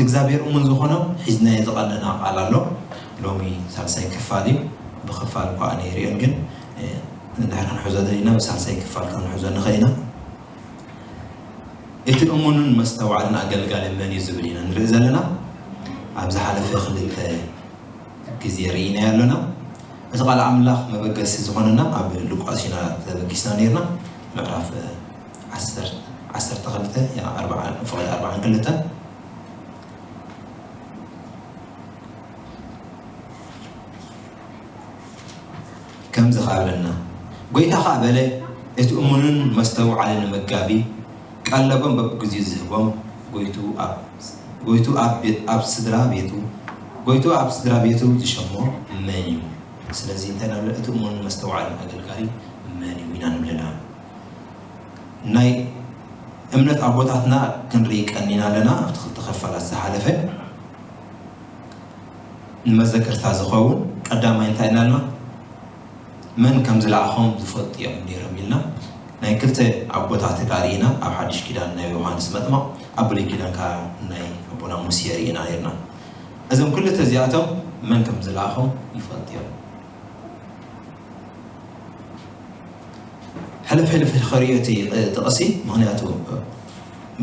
እግዚኣብሔር እሙን ዝኾኖም ሒዝናዮ ዝቐነና ቃል ኣሎ። ሎሚ ሳልሳይ ክፋል እዩ። ብኽፋል እኳ ኣነ ይርእዮን፣ ግን፣ እ፣ እንድሕር ክንሕዞ ደሊና ብሳልሳይ ክፋል ክንሕዞ ንኽእል ኢና። እቲ እሙንን መስተውዓልን ኣገልጋሊ መን እዩ ዝብል ኢና ንርኢ ዘለና። ኣብ ዝሓለፈ ክልተ ግዜ ርኢናዮ ኣለና። እቲ ቃል ኣምላኽ መበገሲ ዝኾነና ኣብ ሉቃስ ኢና ተበጊስና ነይርና። ምዕራፍ ዓሰርተ፣ ዓሰርተ ክልተ፣ ያ፣ ኣርባዓ፣ ፍቕዲ ኣርባዓን ክልተን። ከምዚ ኸኣ በለና፣ ጎይታ ኸኣ በለ፣ እቲ እሙንን መስተውዓልን መጋቢ፣ ቀለቦም በብግዚኡ ዝህቦም፣ ጎይቱ ኣብ፣ ጎይቱ ኣብ ቤት፣ ኣብ ስድራ ቤቱ፣ ጎይቱ ኣብ ስድራ ቤቱ ዝሸሞ መን እዩ? ስለዚ እንታይ ኢና ንብል? እቲ እሙንን መስተውዓልን ኣገልጋሊ መን እዩ ኢና ንብለና። ናይ እምነት ኣቦታትና ክንርኢ ቀኒና ኣለና። ኣብቲ ክልተ ክፋላት ዝሓለፈ ንመዘከርታ ዝኸውን ቀዳማይ እንታይ ኢልና ኣለና? መን ከም ዝለኣኾም ዝፈልጡ እዮም ነይሮም ኢልና። ናይ ክልተ ኣቦታት ርኢና፣ ኣብ ሓድሽ ኪዳን ናይ ዮሃንስ መጥምቕ፣ ኣብ ብሉይ ኪዳን ከኣ ናይ ኣቦና ሙሴ ርኢና ነይርና። እዞም ክልተ እዚኣቶም መን ከም ዝለኣኾም ይፈልጡ እዮም። ሕልፍ ሕልፍ ከርእዮ እቲ ጥቕሲ፣ ምኽንያቱ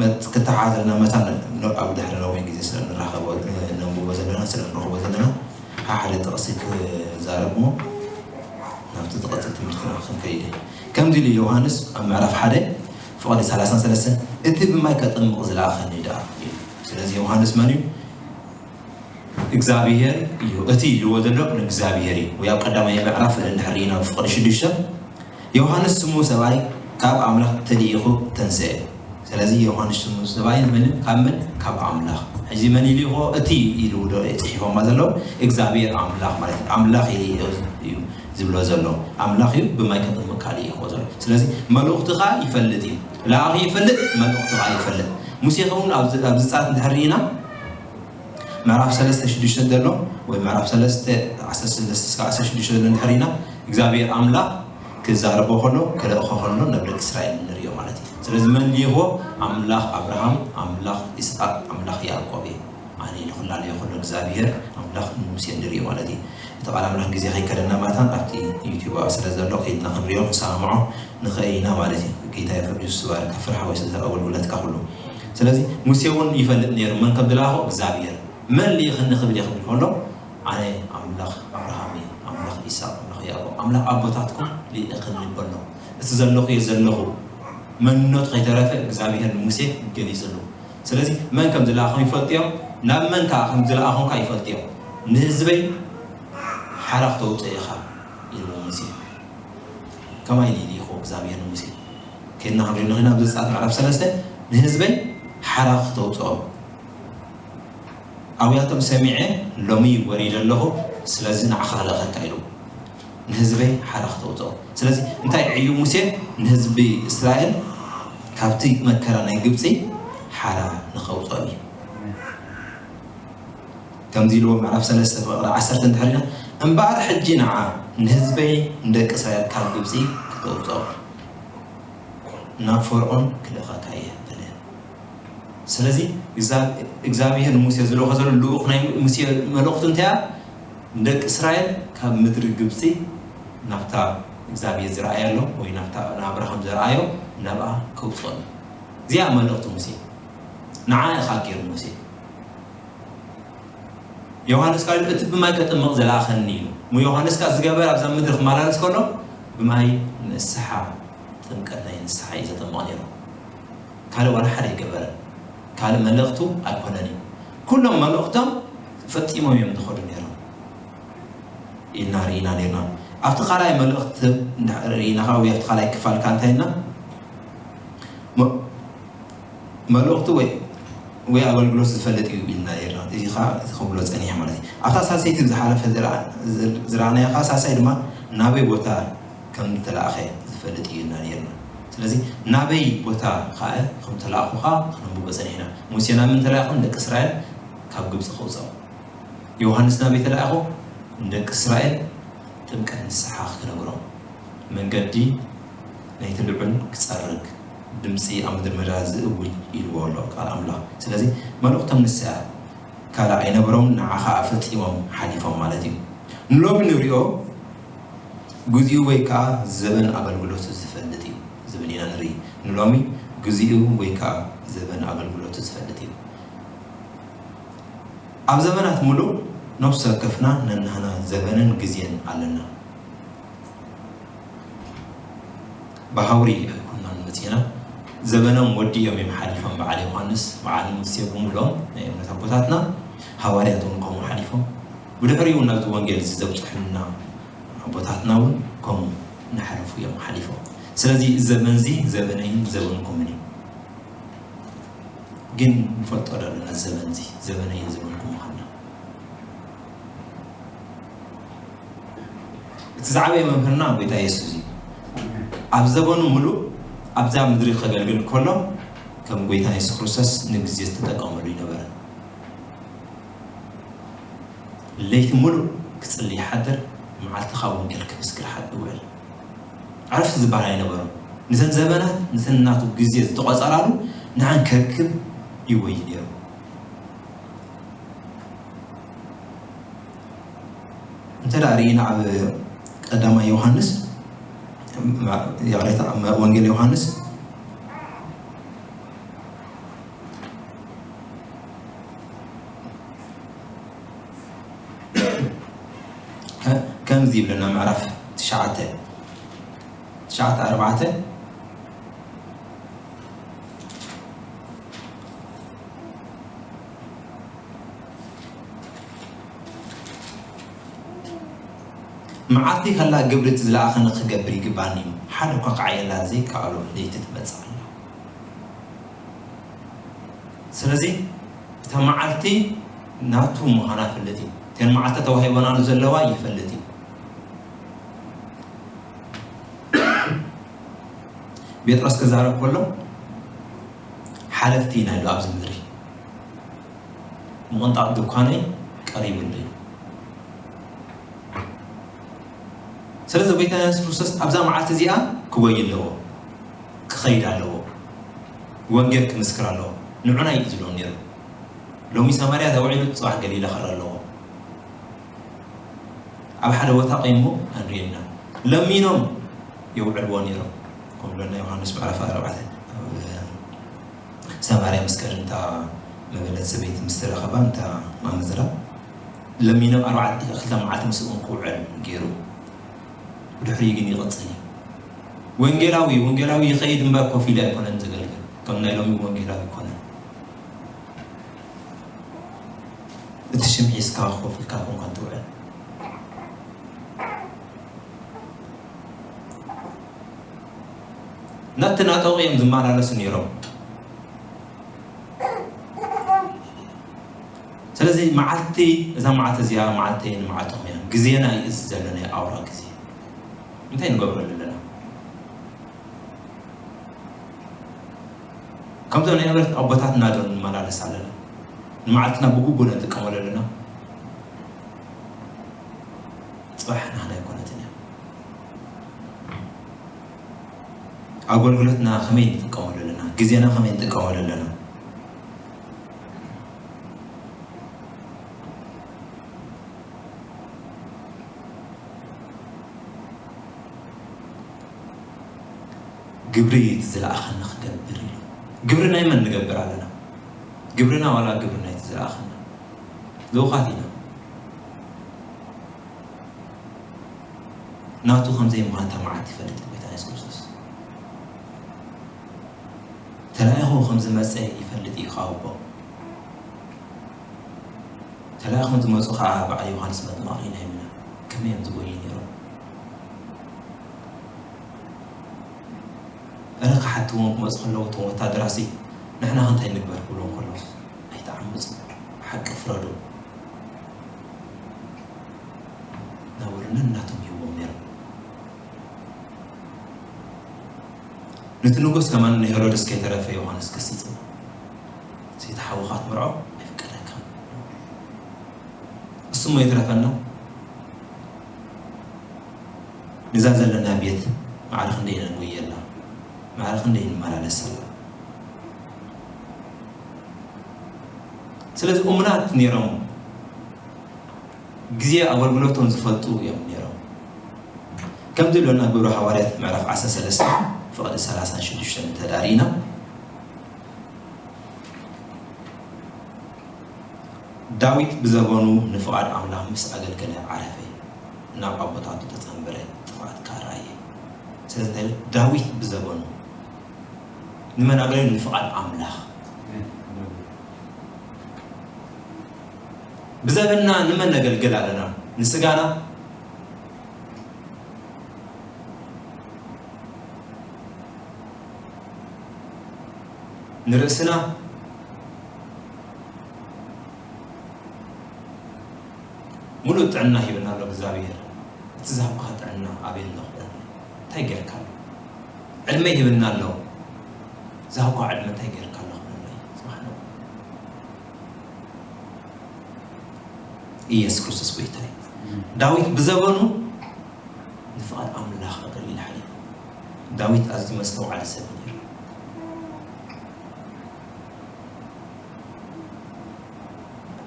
መት-፣ ክተሓዘልና መታን ነ-፣ ኣብ ድሕሪ ነዊሕ ግዜ ስለ ንራኸቦ፣ ነንብቦ ዘለና፣ ስለ ንረኽቦ ዘለና፣ ሓደ ጥቕሲ ክዛረብ እሞ ናብቲ ዝቐጽል ትምህርትና ክንከይድ። ከምዚ ኢሉ ዮሃንስ ኣብ ምዕራፍ ሓደ ፍቕዲ ሰላሳን ሰለስተን፣ "እቲ ብማይ ከጥምቕ ዝለኣኸኒ ደኣ" ኢሉ። ስለዚ ዮሃንስ መን እዩ? እግዚኣብሔር እዩ። እቲ ኢልዎ ዘሎ ንእግዚኣብሔር እዩ። ወይ ኣብ ቀዳማይ ምዕራፍ እንድሕር ርኢና ፍቕዲ ሽዱሽተ፣ ዮሃንስ ስሙ ሰብኣይ ካብ ኣምላኽ ተልኢኹ ተንስአ። ስለዚ ዮሃንስ ስሙ ሰብኣይ ምን ካብ ምን? ካብ ኣምላኽ። ሕጂ መን ኢልዎ? እቲ ኢሉ ዶ ጽሒፎማ ዘለዉ? እግዚኣብሔር ኣምላኽ ማለት እዩ። ኣምላኽ ኢሉ እዩ ዝብሎ ዘሎ። ኣምላኽ እዩ ብማይ ከጥምቕ ካልእ ኢልዎ ዘሎ። ስለዚ መልእኽቱ ኸኣ ይፈልጥ እዩ። ለኣኺ ይፈልጥ፣ መልእኽቱ ኸኣ ይፈልጥ። ሙሴ ኸውን ኣብዚ፣ ኣብዚ ጻት እንድሕር ርኢና ምዕራፍ ሰለስተ ሽዱሽተ ዘሎ ወይ ምዕራፍ ሰለስተ ዓሰርተ ሰለስተ እስከ ዓሰርተ ሽዱሽተ ዘሎ እንድሕር ኢና እግዚኣብሔር ኣምላኽ ክዛረቦ ከሎ ክልእኾ ከሎ ናብ ደቂ እስራኤል ንርእዮ ማለት እዩ። ስለዚ መን ልኢኽዎ? ኣምላኽ ኣብርሃም፣ ኣምላኽ ይስሐቅ፣ ኣምላኽ ያዕቆብ እዩ። ኣነ ኢሉ ክላለዮ ከሎ እግዚኣብሔር ኣምላኽ ንሙሴ ንርእዮ ማለት እዩ። እቲ ቃል ኣምላኽ ግዜ ከይከደና ማታን ኣብቲ ዩቲዩብ ስለ ዘሎ ከይድና ክንርእዮ ክንሰማምዖ ንኽእል ኢና ማለት እዩ። ጌታ የሱስ ይባረክ። ካብ ፍርሒ ወይ ስለ ኣገልግሎትካ ኩሉ። ስለዚ ሙሴ እውን ይፈልጥ ነይሩ መን ከም ዝለኣኾ እግዚኣብሔር። መን ልኢኽኒ ክብል እየ ክብል ከሎ ኣነ ኣምላኽ ኣብርሃም እየ፣ ኣምላኽ ይስሐቅ፣ ኣምላኽ ያዕቆብ፣ ኣምላኽ ኣቦታትኩም ልኢኽኒ በሎ። እቲ ዘለኹ እየ ዘለኹ። መንነቱ ከይተረፈ እግዚኣብሔር ንሙሴ ገሊጽሉ። ስለዚ መን ከም ዝለኣኾም ይፈልጡ እዮም፣ ናብ መን ከኣ ከም ዝለኣኾም ከኣ ይፈልጡ እዮም። ንህዝበይ ሓራ ክተውፅኦ ኢኻ ኢልዎ ሙሴ። ከማይ ኢሉ ይልኢኽዎ እግዚኣብሔር ንሙሴ። ከይድና ክንሪኦ ንኽእል ኢና። ኣብ ዘጸኣት ምዕራፍ ሰለስተ ንህዝበይ ሓራ ክተውፅኦም ኣውያቶም ሰሚዐ ሎሚ ወሪደ ኣለኹ፣ ስለዚ ንዓኻ ክልእኸካ ኢሉ ንህዝበይ ሓራ ክተውፅኦም። ስለዚ እንታይ ዕዩ ሙሴ ንህዝቢ እስራኤል ካብቲ መከራ ናይ ግብፂ ሓራ ንኸውፅኦም እዩ። ከምዚ ኢልዎ ምዕራፍ ሰለስተ ፍቕሪ ዓሰርተ እንድሕር ኢና፣ እምበኣር ሕጂ ንዓ ንህዝበይ ንደቂ እስራኤል ካብ ግብፂ ክተውፅኦም ናብ ፈርዖን ክልእኸካ እየ በለ። ስለዚ እዛ እግዚኣብሔር ንሙሴ ዝልእኾ ዘሎ ልኡኽ ናይ ሙሴ መልእኽቱ እንታይ እያ? ንደቂ እስራኤል ካብ ምድሪ ግብፂ ናብታ እግዚኣብሔር ዝረኣየሎም ወይ ናብታ ንኣብርሃም ዘረኣዮ ናብኣ ከውፅኦም እዩ። እዚኣ መልእኽቲ ሙሴ ንዓ ኢኻ ገይሩ ሙሴ። ዮሃንስ ካልእ እቲ ብማይ ከጥምቕ ዝለኣኸኒ ኢሉ እሞ ዮሃንስ ከኣ ዝገበረ ኣብዛ ምድሪ ክመላለስ ከሎ ብማይ ንስሓ ጥምቀት ናይ ንስሓ እዩ ዘጠምቕ ነይሩ። ካልእ ዋላ ሓደ ኣይገበረን። ካልእ መልእኽቱ ኣይኮነን እዩ። ኩሎም መልእኽቶም ፈጺሞም እዮም ዝኸዱ ነይሮም ኢልና ርኢና ነይርና። ኣብቲ ካልኣይ መልእኽቲ እንድሕር ርኢና ከዓ ወይ ኣብቲ ካልኣይ ክፋል ከዓ እንታይ ኢልና? መ-፣ መልእኽቱ ወይ፣ ወይ ኣገልግሎት ዝፈልጥ እዩ ኢልና ነይርና። እዚ ከዓ ክብሎ ጸኒሐ ማለት እዩ። ኣብታ ሳልሰይቲ ዝሓለፈ ዝረኣ-፣ ዝረኣናዮ ከዓ ሳልሳይ ድማ ናበይ ቦታ ከም ዝተላእኸ ዝፈልጥ እዩ ኢልና ነይርና። ስለዚ ናበይ ቦታ ከዓ ከም ተላእኹ ከዓ ክነንብቦ ጸኒሕና። ሙሴ ናብ ምን ተላእኹ? ንደቂ እስራኤል ካብ ግብፂ ከውፅኦም። ዮሃንስ ናበይ ተላእኹ? ንደቂ እስራኤል ጥምቀት ንስሓ ክነግሮም፣ መንገዲ ናይቲ ልዑል ክጸርግ፣ ድምፂ ኣብ ምድሪ በዳ ዝእውጅ ኢልዎ ኣሎ ቃል ኣምላኽ። ስለዚ መልእኽቶም ንሳ እያ። ካልእ ኣይነበሮም፣ ንዓ ኸኣ ፈጺሞም ሓሊፎም ማለት እዩ። ንሎሚ ንሪኦ፣ ግዚኡ ወይ ከኣ ዘበን ኣገልግሎቱ ዝፈልጥ እዩ ዝብል ኢና ንርኢ። ንሎሚ ግዚኡ ወይ ከኣ ዘበን ኣገልግሎቱ ዝፈልጥ እዩ። ኣብ ዘበናት ምሉእ ነፍሲ ወከፍና ነናህና ዘበንን ግዜን ኣለና። ብሃውሪ ኣይኮንናን መጺእና፣ ዘበኖም ወዲኦም እዮም ሓሊፎም። በዓል ዮሃንስ፣ በዓል ሙሴ ብምልኦም ናይ እምነት ኣቦታትና፣ ሃዋርያት እውን ከምኡ ሓሊፎም። ብድሕሪኡ ናብዚ ወንጌል እዚ ዘብጽሑልና ኣቦታትና እውን ከምኡ እናሓለፉ እዮም ሓሊፎም። ስለዚ እዚ ዘበን እዚ ዘበነይን ዘበንኩምን እዩ። ግን ንፈልጦ ዶ ኣለና ዘበን እዚ ዘበነይን ዘበንኩም ምዃንና? እቲ ዝዓበየ መምህርና ጎይታ የሱስ እዩ። ኣብ ዘበኑ ምሉእ ኣብዛ ምድሪ ከገልግል ከሎ ከም ጎይታ የሱስ ክርስቶስ ንግዜ ዝተጠቀመሉ ይነበረ። ለይቲ ምሉእ ክጽሊ ይሓድር፣ መዓልቲ ካብ ወንጌል ክምስክር ሓድ ውዕል። ዕረፍቲ ዝበሃል ኣይነበሮም። ንተን ዘበናት፣ ንተን ናቱ ግዜ ዝተቖጸራሉ ንዓን ከርክብ ይወይ ነይሩ። እንተ ደኣ ርኢና ኣብ ቀዳማይ ዮሃንስ፣ ይቕሬታ፣ ወንጌል ዮሃንስ ከ-፣ ከምዚ ይብለና፣ ምዕራፍ ትሽዓተ፣ ትሽዓተ ኣርባዕተ፣ መዓልቲ ከላ ግብሪ እቲ ዝለኣኸኒ ክገብር ይግባኒ እዩ፣ ሓደ እኳ ክዓየላ ዘይከኣሎ ለይቲ ትመጽእ ኣላ። ስለዚ እታ መዓልቲ ናቱ ምዃና ይፈልጥ እዩ። እተን መዓልቲ ተዋሂበናሉ ዘለዋ ይፈልጥ እዩ። ጴጥሮስ ክዛረብ ከሎ፣ ሓለፍቲ ኢና ኢሉ ኣብዚ ምድሪ፣ ምቕንጣጥ ድኳነይ ቀሪቡ ኣሎ እዩ። ስለዚ ጎይታ የሱስ ክርስቶስ ኣብዛ መዓልቲ እዚኣ ክጎይ ኣለዎ፣ ክኸይድ ኣለዎ፣ ወንጌል ክምስክር ኣለዎ። ንዑና እዩ ዝብሎም ነይሩ። ሎሚ ሰማርያ ተውዒሉ ጽባሕ ገሊላ ክረ ኣለዎ። ኣብ ሓደ ቦታ ቆይሙ ኣድርየና። ለሚኖም የውዕልዎ ነይሮም። ከም ብለና ዮሃንስ ምዕራፍ ኣርባዕተ፣ ኣብ ሰማርያ ምስ ከደ፣ እታ መበለት ሰበይቲ ምስ ተረኸባ፣ እታ ማመዝራ ለሚኖም ኣርባዕተ፣ ክልተ መዓልቲ ምስኦም ክውዕል ገይሩ፣ ብድሕሪኡ ግን ይቕጽል እዩ። ወንጌላዊ፣ ወንጌላዊ ይኸይድ እምበር ኮፍ ኢሉ ኣይኮነን ዘገልግል። ከም ናይ ሎሚ ወንጌላዊ ኣይኮነን። እቲ ሽም ሒዝካ ኮፍ ኢልካ ኮንካ ትውዕል። ናተናጠቑ እዮም ዝመላለሱ ነይሮም። ስለዚ መዓልቲ፣ እዛ መዓልቲ እዚኣ መዓልተይን መዓልትኹም እያ። ግዜና እዩ እዚ ዘሎ ናይ ኣውራ ግዜ። እንታይ ንገብረሉ ኣለና? ከምዞም ናይ እምነት ኣቦታትና ዶ ንመላለስ ኣለና? ንመዓልትና ብግቡእ ዶ ንጥቀመሉ ኣለና? ጽባሕ ናህና ኣይኮነትን እያ። ኣገልግሎትና ከመይ ንጥቀመሉ ኣለና? ግዜና ከመይ ንጥቀመሉ ኣለና? ግብሪ እቲ ዝለኣኸኒ ክገብር ኢሉ። ግብሪ ናይ መን ንገብር ኣለና? ግብርና ዋላ ግብሪ ናይቲ ዝለኣኸና? ልኡኻት ኢና። ናቱ ከም ዘይምዃን እታ መዓልቲ ይፈልጥ እዩ ጎይታ የሱስ ክርስቶስ። ተላኢኹ ከም ዝመጸ ይፈልጥ እዩ ካብ ኣቦ። ተላኢኾም ዝመጹ ኸኣ በዓል ዮሃንስ መጥምቕ ርኢና ኢና። ከመይ እዮም ዝጎዩ ነይሮም? እረ ክሓትዎም ክመጹ ከለዉ እቶም ወታደራሲ፣ "ንሕና ከ እንታይ ንግበር?" ክብልዎም ከለዉ፣ "ኣይትዓምጹ፣ ብሓቂ ፍረዱ" እናበሉ ነናቶም ይህብዎም ነይሮም። ነቲ ንጉስ ከማን ንሄሮድስ ከይተረፈ ዮሃንስ ገሲጽዎ፣ "እቲ ሓውኻ ክትምርዖ ኣይፍቀደካን። እሱ እሞ ይትረፈና፣ ነዛ ዘለና ቤት ማዕረ ክንደይ ኢና ንጎየላ፣ ማዕረ ክንደይ ንመላለሰላ?" ስለዚ እሙናት ነይሮም፣ ግዜ ኣገልግሎቶም ዝፈልጡ እዮም ነይሮም። ከምዚ ኢሉ ናብ ግብሪ ሃዋርያት ምዕራፍ ዓሰርተ ሰለስተ ፍቕዲ ሰላሳን ሽዱሽተን እንተዳሪና፣ ዳዊት ብዘበኑ ንፍቓድ ኣምላኽ ምስ ኣገልገለ ዓረፈ፣ ናብ ኣቦታቱ ተጸንበረ፣ ጥፍኣት ከኣ ረኣየ። ስለዚ እንታይ ኢሉ? ዳዊት ብዘበኑ ንመን ኣገልግል? ንፍቓድ ኣምላኽ። ብዘበንና ንመን ነገልግል ኣለና? ንስጋና? ንርእስና? ሙሉእ ጥዕና ሂብና ኣሎ እግዚኣብሔር። እቲ ዝሃብካ ጥዕና ኣበይ ኣሎ ክብለና? እንታይ ጌርካ ኣሎ? ዕድመ ሂብና ኣሎ። ዝሃብካ ዕድመ እንታይ ጌርካ ኣሎ ክብለና እዩ። ጽባሕ ነው። ኢየሱስ ክርስቶስ ጎይታ እዩ። ዳዊት ብዘበኑ ንፍቓድ ኣምላኽ ኣገልጊሉ ሓሊፉ። ዳዊት ኣዝዩ መስተውዓሊ ሰብ ነይሩ።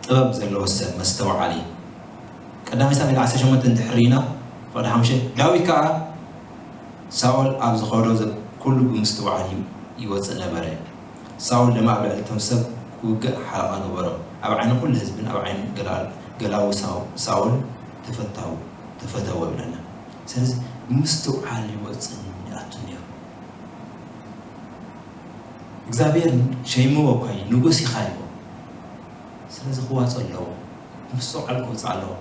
ጥበብ ዘለዎ ሰብ፣ መስተውዓሊ። ቀዳማይ ሳሙኤል ዓሰርተ ሸሞንተ እንድሕር ርኢና፣ ፍቕዲ ሓሙሽተ፣ ዳዊት ከኣ ሳኦል ኣብ ዝኸዶ ዘ-፣ ኩሉ ብምስትውዓል ዩ-፣ ይወጽእ ነበረ። ሳኦል ድማ ኣብ ልዕሊ እቶም ሰብ ክውግእ ሓለቓ ገበሮ። ኣብ ዓይኒ ኩሉ ህዝብን ኣብ ዓይኒ ገላ-፣ ገላዉ ሳው-፣ ሳኦል ተፈታው-፣ ተፈተወ ይብለና። ስለዚ ብምስትውዓል ይወጽእን ይኣቱን ነይሩ። እግዚኣብሔር ሸይምዎ እኳ እዩ፣ ንጉስ ኢኻ ኢልዎ። ስለዚ ክዋጽእ ኣለዎ። ምስትውዓል ክወጽእ ኣለዎ።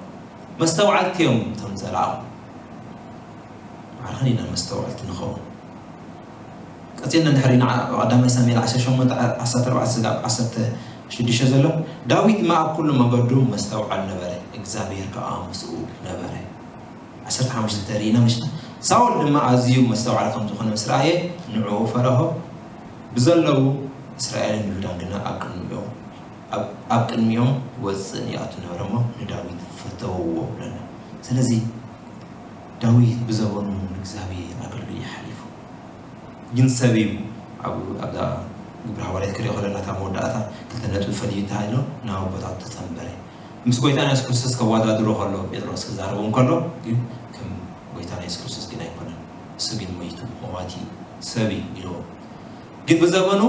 መስተውዓልቲ እዮም እቶም ዘለኣኹ። ማዕርኸን ኢና መስተውዓልቲ ንኸውን። ቀጺልና እንድሕር ኢና ቀዳማይ ሳሙኤል ዓሰርተ ሸሞንተ ዓሰርተ ኣርባዕተ ስጋብ ዓሰርተ ሽዱሽተ ዘሎ፣ ዳዊት ድማ ኣብ ኩሉ መገዱ መስተውዓል ነበረ፣ እግዚኣብሔር ከኣ ምስኡ ነበረ። ዓሰርተ ሓሙሽተ ተሪእና ምሽና። ሳኦል ድማ ኣዝዩ መስተውዓሊ ከም ዝኾነ ምስ ረኣየ፣ ንዕኡ ፈረሆ። ብዘለዉ እስራኤልን ይሁዳን ግና ኣብ ቅድሚኦም፣ ኣብ፣ ኣብ ቅድሚኦም ይወጽእን ይኣቱን ነበረ እሞ፣ ንዳዊት ፈተውዎ ብለና። ስለዚ፣ ዳዊት ብዘበኑ ንእግዚኣብሔር ኣገልግል እዩ ሓሊፉ። ግን ሰብ እዩ። ኣብ፣ ኣብዛ ግብረ ሃዋርያት ክሪኦ ከለና፣ እታ መወዳእታ ክልተ ነጥቢ ፈልዩ እንታይ ኢሉ? ናብ ኣቦታቱ ተጸንበረ። ምስ ጎይታና የሱስ ክርስቶስ ከወዳድሮ ከሎ፣ ጴጥሮስ ክዛረቦ እንከሎ፣ ግን ከም ጎይታና የሱስ ክርስቶስ ግን ኣይኮነን። እሱ ግን ሞይቱ፣ መዋቲ ሰብ እዩ ኢልዎ። ግን ብዘበኑ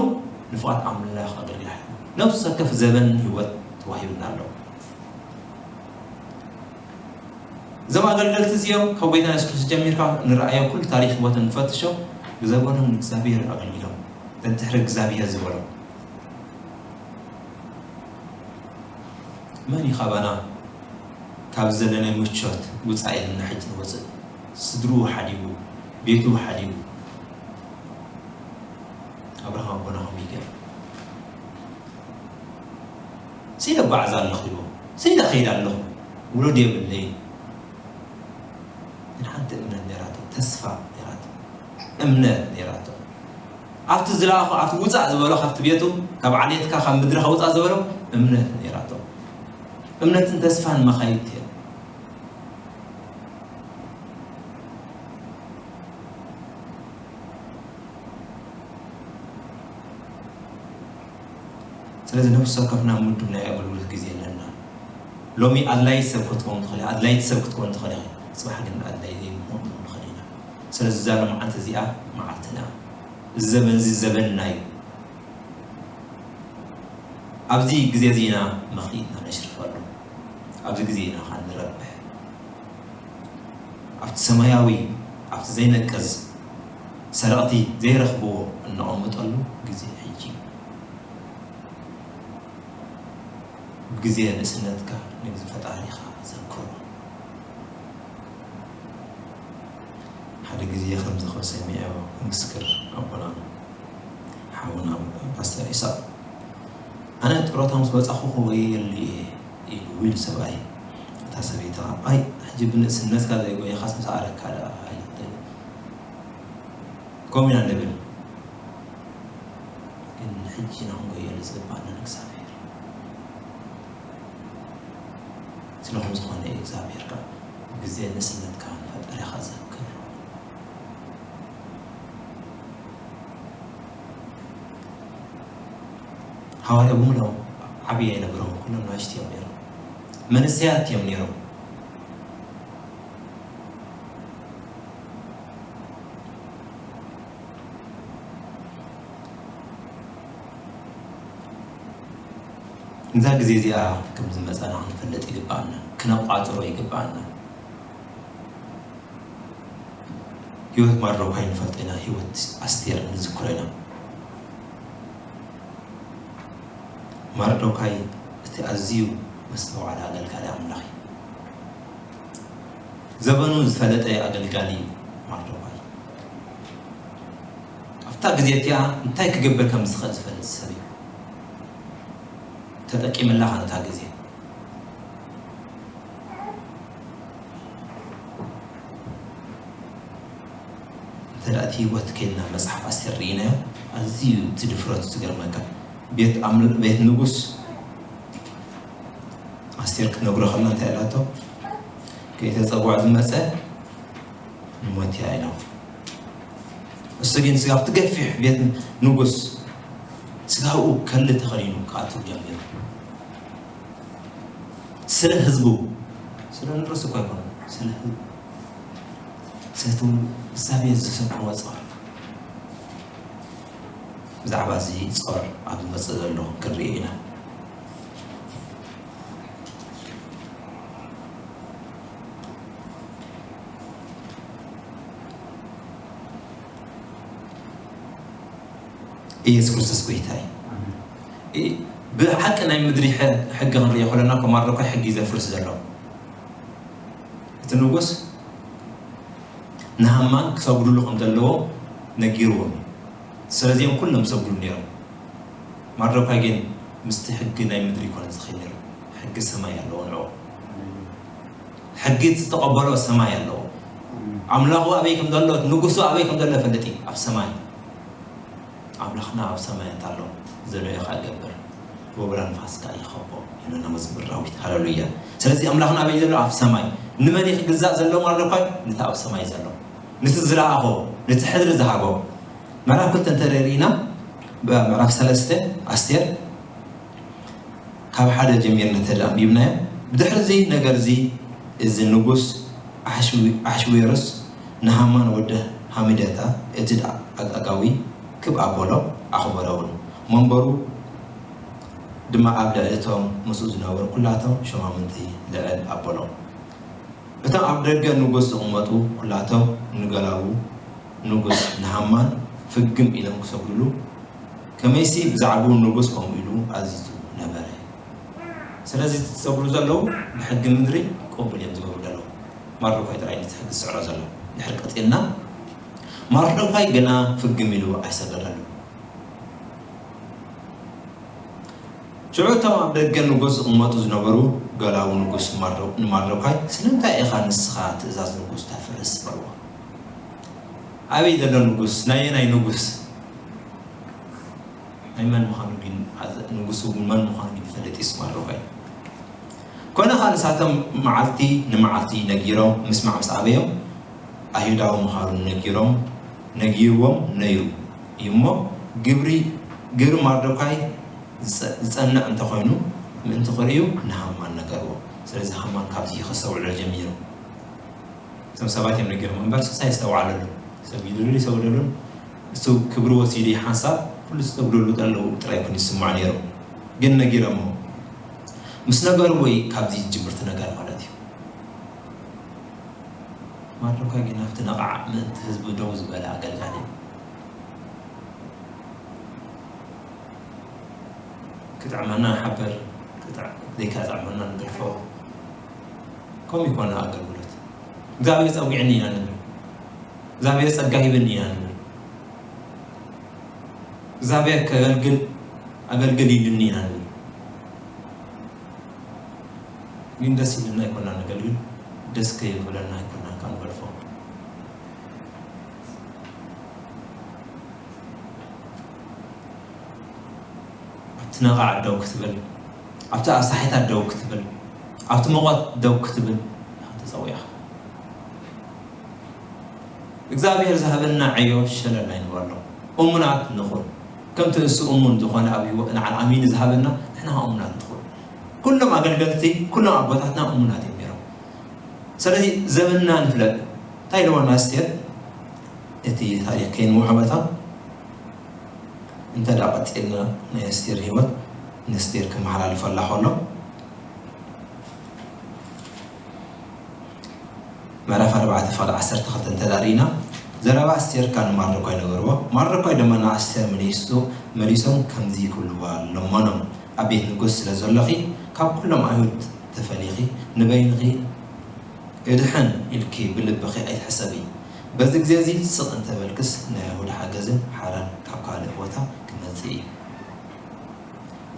ንፍቓድ ኣምላኽ ኣገልግል ሓሊፉ። ነፍሲ ወከፍ ዘበን ህይወት ተዋሂቡና ኣሎ። እዞም ኣገልገልቲ እዚኦም ካብ ጎይታ የሱስ ክርስቶስ ጀሚርካ ንረኣዮ ኩሉ ታሪኽ ህይወቶም ንፈትሾ፣ ብዘበኖም ንእግዚኣብሔር ኣገልጊሎም፣ ደድሕሪ እግዚኣብሔር ዝበሎም። መን እዩ ካባና ካብ ዘለናይ ምቾት ውፃእ ኢልና ሕጂ ንወፅእ? ስድርኡ ሓዲጉ፣ ቤቱ ሓዲጉ። ኣብርሃም ኣቦና ከምኡ ይገር። ስኢለ ጓዓዝ ኣለኹ ኢልዎ። ስኢለ ኸይድ ኣለኹ። ውሉድ የብለይን። ግን ሓንቲ እምነት ነይራቶ፣ ተስፋ ነይራቶ፣ እምነት ነይራቶ። ኣብቲ ዝለኣኾ፣ ኣብቲ ውፃእ ዝበሎ ካብቲ ቤቱ፣ ካብ ዓሌትካ፣ ካብ ምድርኻ ውፃእ ዝበሎ እምነት ነይራቶ። እምነትን ተስፋን መኻይድቲ እየን። ስለዚ ነፍሲ ወከፍና ምዱብ ናይ ኣገልግሎት ግዜ ኣለና። ሎሚ ኣድላዪ ሰብ ክትከውን ትኽእል ኢኻ፣ ኣድላይቲ ሰብ ክትከውን ትኽእል ኢኻ። ጽባሕ ግን ኣድላዪ ዘይንኸውን ንኽእል ኢና። ስለዚ እዛ ሎምዓንቲ እዚኣ መዓልትና፣ እዚ ዘበን እዚ ዘበንና እዩ። ኣብዚ ግዜ እዚ ኢና መኽሊትና ነሽርፈሉ። ኣብዚ ግዜ ኢና ኸኣ ንረብሕ። ኣብቲ ሰማያዊ፣ ኣብቲ ዘይነቅዝ፣ ሰረቕቲ ዘይረኽብዎ እነቐምጠሉ ግዜ ሕጂ እዩ። ብግዜ ንእስነትካ ንግዜ ፈጣሪኻ ዘክሮ። ሓደ ግዜ ከምዚ ኸው ሰሚዐ ክምስክር ኣቦና ሓውና ፓስተር ኢሳቕ፣ ኣነ ጡረታ ምስ ወጻኹ ክጎየሉ እየ ኢሉ፣ ኢሉ ሰብኣይ። እታ ሰበይቲ ኸዓ፣ ኣይ፣ ሕጂ ብንእስነትካ ዘይጎየኻስ ምስ ኣረግካ ደኣ ኢላ ትብል። ከምኡ ኢና ንብል። ግን ሕጂ ኢና ክንጎየሉ ዝግባኣና ንእግዚኣብሔር። ስለኹም ዝኾነ እዩ እግዚኣብሔር ከኣ ግዜ ንእስነትካ ንፈጣሪኻ ዘክር። ሃዋርያ ብምልኦም ዓብዪ ኣይነበሮም፣ ኩሎም ናእሽቱ እዮም ነይሮም፣ መንእሰያት እዮም ነይሮም። እዛ ግዜ እዚኣ ከም ዝመጸና ክንፈልጥ ይግባኣና፣ ክነቋጽሮ ይግባኣና። ህይወት ማርዶካይ ንፈልጦ ኢና፣ ህይወት ኣስቴር ንዝክሮ ኢና። ማርዶካይ እቲ ኣዝዩ መስተውዓሊ ኣገልጋሊ ኣምላኽ እዩ። ዘበኑ ዝፈለጠ ኣገልጋሊ እዩ ማርዶካይ። ኣብታ ግዜ እቲኣ እንታይ ክገብር ከም ዝኽእል ዝፈልጥ ሰብ እዩ። ተጠቂምላ ነታ ግዜ። እንተ ደኣ እቲ ህይወት ከይድና መጽሓፍ ኣስቴር ርኢናዮ፣ ኣዝዩ እቲ ድፍረቱ ዝገርመካ። ቤት ኣምል-፣ ቤት ንጉስ ኣስቴር ክትነግሮ ከላ እንታይ ኢላቶ? "ከይተጸውዖ ዝመጸ ንሞት እያ" ኢላ። እሱ ግን ስጋብ እቲ ገፊሕ ቤት ንጉስ ስጋኡ ከሊ ተኸዲኑ ክኣቱ ጀሚሩ። ስለ ህዝቡ፣ ስለ ንርእሱ እኮ ኣይኮነን፣ ስለ ህዝቡ። ስለቲ እግዚኣብሔር ዝሰከሞ ጾር። ብዛዕባ እዚ ጾር ኣብ ዝመጽእ ዘሎ ክንርኢ ኢና። ኢየሱስ ክርስቶስ ጎይታ እዩ። እ-፣ ብሓቂ ናይ ምድሪ ሕጊ ክንሪኦ ከለና፣ እኮ ማርዶካይ ሕጊ ዘፍርስ ዘሎ። እቲ ንጉስ ንሃማን ክሰግዱሉ ከም ዘለዎ ነጊርዎም እዩ። ስለዚኦም ኩሎም ሰግዱ ነይሮም። ማርዶካይ ግን ምስቲ ሕጊ ናይ ምድሪ ይኮነ ዝኸይድ ነይሩ። ሕጊ ሰማይ ኣለዎ ንዕኡ። ሕጊ ዝተቐበሎ ሰማይ ኣለዎ። ኣምላኹ ኣበይ ከም ዘሎ፣ ንጉሱ ኣበይ ከም ዘሎ ይፈልጥ እዩ፣ ኣብ ሰማይ። ኣምላኽና ኣብ ሰማይ እንተ ኣሎ፣ ዘደለዮ ኸኣ ይገብር፣ ወብራ ንፋስ ከኣ ይኸቦ፣ ይብለና መዝሙር ዳዊት። ሃሌሉያ። ስለዚ ኣምላኽና ኣበይ ዘሎ? ኣብ ሰማይ። ንመን እዩ ክግዛእ ዘሎ ማርዶካይ? ነቲ ኣብ ሰማይ ዘሎ፣ ነቲ ዝለኣኾ፣ ነቲ ሕድሪ ዝሃቦ። ምዕራፍ ክልተ እንተ ርኢና፣ ምዕራፍ ሰለስተ ኣስቴር፣ ካብ ሓደ ጀሚርና እንተ ደኣ ኣንቢብናዮ፣ ብድሕሪ እዚ ነገር እዚ፣ እዚ ንጉስ ኣሕሽዊ-፣ ኣሕሽዌሮስ ንሃማን ወዲ ሃሚዳታ፣ እቲ ኣጋጋዊ፣ ክብ ኣበሎ፣ ኣኽበሮ እውን። መንበሩ ድማ ኣብ ልዕሊ እቶም ምስኡ ዝነበሩ ኩላቶም ሹማምንቲ ልዕል ኣበሎ። እቶም ኣብ ደገ ንጉስ ዝቕመጡ ኩላቶም ንገላዉ ንጉስ ንሃማን ፍግም ኢሎም ክሰግዱሉ፣ ከመይሲ ብዛዕባኡ ንጉስ ከምኡ ኢሉ ኣዚዙ ነበረ። ስለዚ እቲ ዝሰግዱ ዘለዉ ብሕጊ ምድሪ ቅቡል እዮም ዝገብሩ ዘለዉ። ማርዶካይ ጥራይ ነቲ ሕጊ ዝስዕሮ ዘሎ። ድሕሪ ቀጺልና፣ ማርዶካይ ግና ፍግም ኢሉ ኣይሰገደሉ። ሽዑ እቶም ኣብ ደገ ንጉስ ዝቕመጡ ዝነበሩ ገላዉ ንጉስ ማርዶ-፣ ንማርዶካይ፣ "ስለምንታይ ኢኻ ንስኻ ትእዛዝ ንጉስ ተፍርስ?" በልዎ። ኣበይ ዘሎ ንጉስ? ናየናይ ንጉስ? ናይ መን ምዃኑ ግን፣ ኣዘ-፣ ንጉሱ እውን መን ምዃኑ ግን ይፈልጥ እዩ ማርዶካይ። ኮነ ኸኣ ንሳቶም መዓልቲ ንመዓልቲ ነጊሮም ምስማዕ ምስ ኣበዮም፣ ኣይሁዳዊ ምዃኑ ነጊሮም፣ ነጊርዎም ነይሩ እዩ እሞ፣ ግብሪ፣ ግብሪ ማርዶካይ ዝጸ-፣ ዝጸንዕ እንተኾይኑ፣ ምእንቲ ክርእዩ ንሃማን ነገርዎ። ስለዚ ሃማን ካብዚ ከስተውዕሎ ጀሚሩ። እቶም ሰባት እዮም ነጊሮም እምበር፣ ንሱ ኣየስተውዓለሉን። ሰጊዱሉ ይሰግደሉን፣ እሱ ክብሪ ወሲዱ ሓንሳብ ኩሉ ዝሰግደሉ ዘለዉ ጥራይ ኮይኑ ይስምዖ ነይሩ። ግን ነጊሮሞ። ምስ ነገርዎ እዩ ካብዚ ዝጅምር እቲ ነገር ማለት እዩ። ማርዶካይ ግን ኣብቲ ነቓዕ ምእንቲ ህዝቡ ደው ዝበለ ኣገልጋሊ እዩ። ክጥዕመና ንሓብር፣ ክጥዕ-፣ ዘይከጥዕመና ንገድፎ። ከምኡ ይኮነ ኣገልግሎት። እግዚኣብሔር ጸዊዕኒ ኢና ንብል። እግዚኣብሔር ጸጋ ሂብኒ ኢና ንብል። እግዚኣብሔር ከገልግል፣ ኣገልግል ኢሉኒ ኢና ንብል። ግን ደስ ኢሉና ኣይኮና ነገልግል፣ ደስ ከይብለና ኣይኮና ካብ ንገድፎ። ኣብቲ ነቓዕ ደው ክትብል፣ ኣብቲ ኣሳሒታት ደው ክትብል፣ ኣብቲ ሙቐት ደው ክትብል ኢኻ ተጸዊዕኻ። እግዚኣብሔር ዝሃበና ዕዮ ሸለል ኣይንበሎ። እሙናት ንኹን። ከምቲ እሱ እሙን ዝኾነ ኣብ ህይወትና ዓል ኣሚን ዝሃበና ንሕና እሙናት ንኸውን። ኩሎም ኣገልገልቲ ኩሎም ኣቦታትና እሙናት እዮም ነይሮም። ስለዚ ዘበንና ንፍለጥ። እንታይ ኢልዋ ንኣስቴር? እቲ ታሪኽ ከይንውሖ መታ እንተ ደኣ ቀጺልና ናይ ኣስቴር ህይወት ንኣስቴር ከመሓላልፈላ ከሎ ምዕራፍ ኣርባዕተ ፍቕዲ ዓሰርተ ክልተ እንተ ደኣ ርኢና ዘረባ ኣስቴር ካብ ንማርዶኳይ ነገርዎ። ማርዶኳይ ድማ ንኣስቴር መሊሱ መሊሶም ከምዚ ክብልዋ ለመኖም፣ ኣብ ቤት ንጉስ ስለ ዘለኺ ካብ ኩሎም ኣይሁድ ተፈሊኺ ንበይንኺ እድሕን ኢልኪ ብልብኺ ኣይትሕሰቢ። በዚ ግዜ እዚ ስቕ እንተበልክስ ናይ ኣይሁድ ሓገዝን ሓራን ካብ ካልእ ቦታ ክመጽእ እዩ።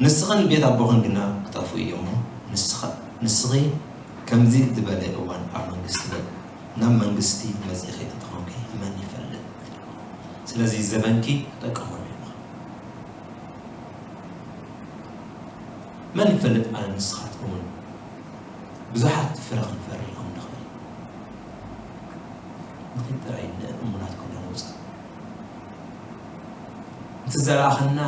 ንስኽን ቤት ኣቦኽን ግና ክጠፍኡ እዮም እሞ ንስኻ ንስኺ ከምዚ ዝበለ እዋን ኣብ መንግስቲ ናብ መንግስቲ መጺኺ እንተኾንኪ መን ይፈልጥ? ስለዚ ዘበንኪ ተጠቀመሉ ኢኻ። መን ይፈልጥ ኣነ ንስኻትኩምን ብዙሓት ፍረ ክንፈሪ ከም ንኽእል። ንኽእል ጥራይ እሙናት ኮይና ንውፃእ። እቲ ዘረኣኸና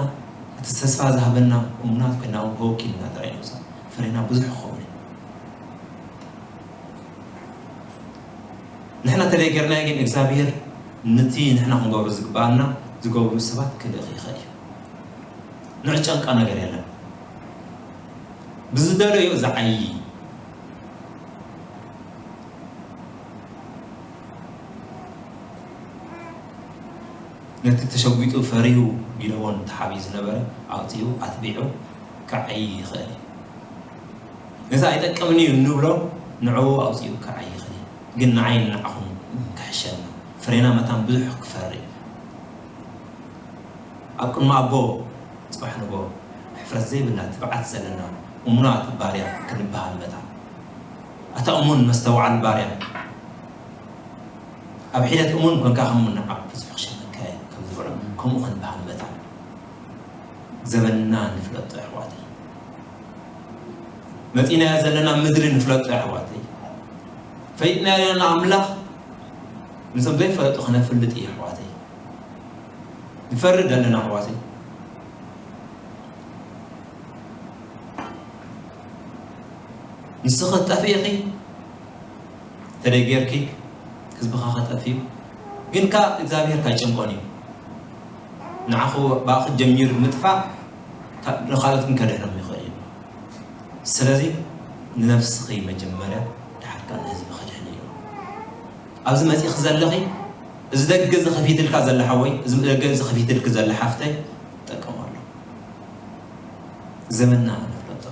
እቲ ተስፋ ዝሃበና እሙናት ኮይና ተወኪልና ጥራይ ንውፃእ። ፍሬና ብዙሕ ክኸውን እዩ። ንሕና ተደይ ጌርናዮ ግን እግዚኣብሔር ነቲ ንሕና ክንገብሮ ዝግባኣና ዝገብሩ ሰባት ክልእኽ ይኽእል እዩ። ንዕጨንቃ ነገር የለን። ብዝደለዮ ዝዓዪ ነቲ ተሸጒጡ ፈሪሁ ጊደዎን ተሓቢኡ ዝነበረ ኣውፂኡ ኣትቢዑ ክዓዪ ይኽእል እዩ። ነዚ ኣይጠቅምን እዩ እንብሎ ንዕኡ ኣውፂኡ ክዓዪ ይኽእል እዩ። ግን ንዓይን ንዓኹም ክሕሸና ፍሬና መታን ብዙሕ ክፈሪ ኣብ ቅድሚ ኣቦ ጽባሕ ንጎ ሕፍረት ዘይብልና ትብዓት ዘለና እሙናት ባርያ ክንበሃል መታን ኣታ እሙን መስተውዓል ባርያ ኣብ ሒደት እሙን ኮንካ ከም ንዓብ ብዙሕ ክሸመካ ከም ዝብሎ ከምኡ ክንበሃል መታን ዘመንና ንፍለጦ ኣሕዋተይ። መጺናዮ ዘለና ምድሪ ንፍለጦ ኣሕዋተይ። ፈሊጥናዮ ዘለና ኣምላኽ ንሶም ዘይፈለጡ ክነፍልጥ እዩ ኣሕዋተይ። ንፈርድ ኣለና ኣሕዋተይ። ንስኺ ትጠፍኢ ኢኺ ተደይ ጌርኪ ህዝብኻ ከጠፊኡ ግን ካብ እግዚኣብሔር ካይጨንቆን እዩ። ንዓኹ ብኣኺ ጀሚሩ ምጥፋእ ንኻልኦት ግን ከድሕኖም ይኽእል እዩ። ስለዚ ንነፍስኺ መጀመርያ ድሓር ከዓ ንህዝቢ ከድሕን እዩ። ኣብዚ መፂእኺ ዘለኺ እዚ ደገ እዚ ከፊትልካ ዘለ ሓወይ እዚ ደገ እዚ ከፊትልኪ ዘለ ሓፍተይ ጠቀመሉ። ዘመንና ንፍለጦ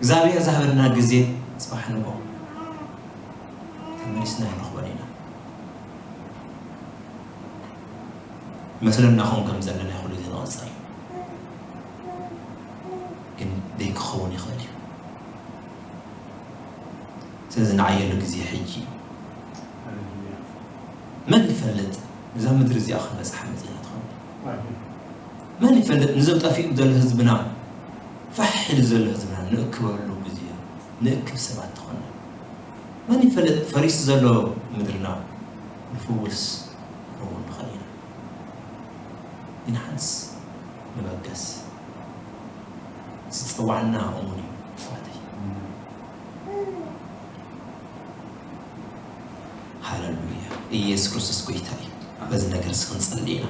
እግዚኣብሔር ዝሃበና ግዜ ፅባሕ ንጎ ተመሊስና ይንረኽበን ኢና። መስለና ኹን ከም ዘለና ይኹሉ ግዜ ንቐፀል ግን ደይክኸውን ይኽእል እዩ። ስለዚ ንዓየሉ ግዜ ሕጂ እዩ። መን ይፈልጥ እዛ ምድሪ እዚኣ ክንበፅሓ መፂና ትኸውን? መን ይፈልጥ ንዞም ጠፊኡ ዘሎ ህዝብና ፋሕ ኢሉ ዘሎ ህዝብና ንእክበሉ ግዜ ንእክብ ሰባት ትኾነ? መን ይፈልጥ ፈሪሱ ዘሎ ምድርና ንፍውስ እውን ንኽእል ኢና። ግን ሓንስ ንበገስ ዝፀዋዕና እሙን እዩ ኣሕዋተይ። ሃለሉያ። ኢየሱስ ክርስቶስ ጎይታ እዩ። በዚ ነገር እዚ ክንጸሊ ኢና።